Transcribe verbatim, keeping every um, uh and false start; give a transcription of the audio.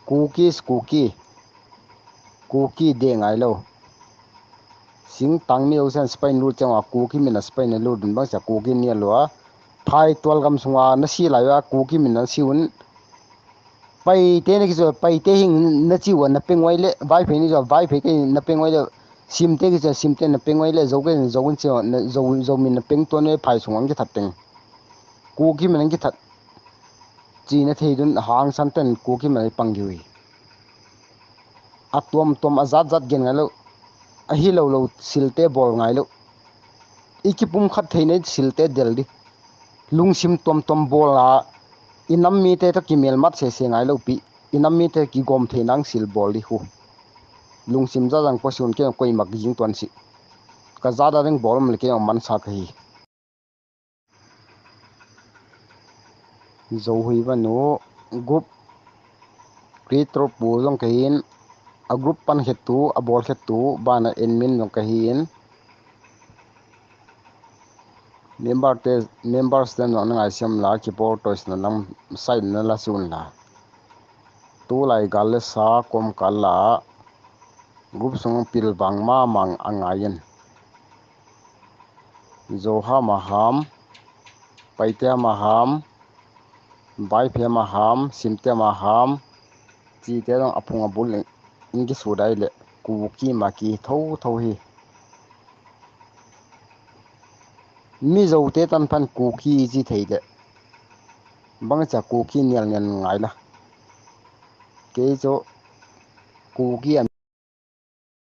Kuki is Kuki. Kuki de ngai lou. Singtang mi ho sen spy na lut chang a Kuki min a spy na lut dun bang cha Kuki ni a lou a. Phai tual gam sunga na si lai a Kuki min a si un. Paite na kichu, Paite hing na chi u a na peng uai le, Vaiphei ni chu, Vaiphei te na peng uai le, Simte kichu, Simte na peng uai le, Zo ke Zo un chi u a, na Zo, Zo min na peng tuan uai phai sunga kithat teng. Kuki min a kithat. Chi na thei dun hangsan ten Kuki min a pang giu hi. A tuam tuam a zat zat gen ngai lou. A hi lou lou silte bol ngai lou. I kipum khat thei nei silte del di. Lungsim tuam tuam bol a i nam mite to kimel mat se se ngai lou pi. I nam mite kigom thei nang sil bol di hu. Lungsim za jang ko sun ke koi mak jing tuan si. Ka za da ding bol um le ke man sa ka hi. Zo hui va nu group creator pu jong ka hin a group pan khet tu a bol khet tu bana admin jong ka hin member te members te jong na ngai sem la ki por tois na lang side na la sun la tu lai gal le sa kom kal la group sung pil bang ma mang a ngai in Zo ham a ham, Paite ham a ham, Vaiphei ham a ham, Simte ham a ham, chite jong a phung a bul in kisu dai le Kuki ma ki tho tho hi. Mizo te tan phan Kuki chi thei le. Bang cha Kuki nial nial ngai la. Kei chu Kuki a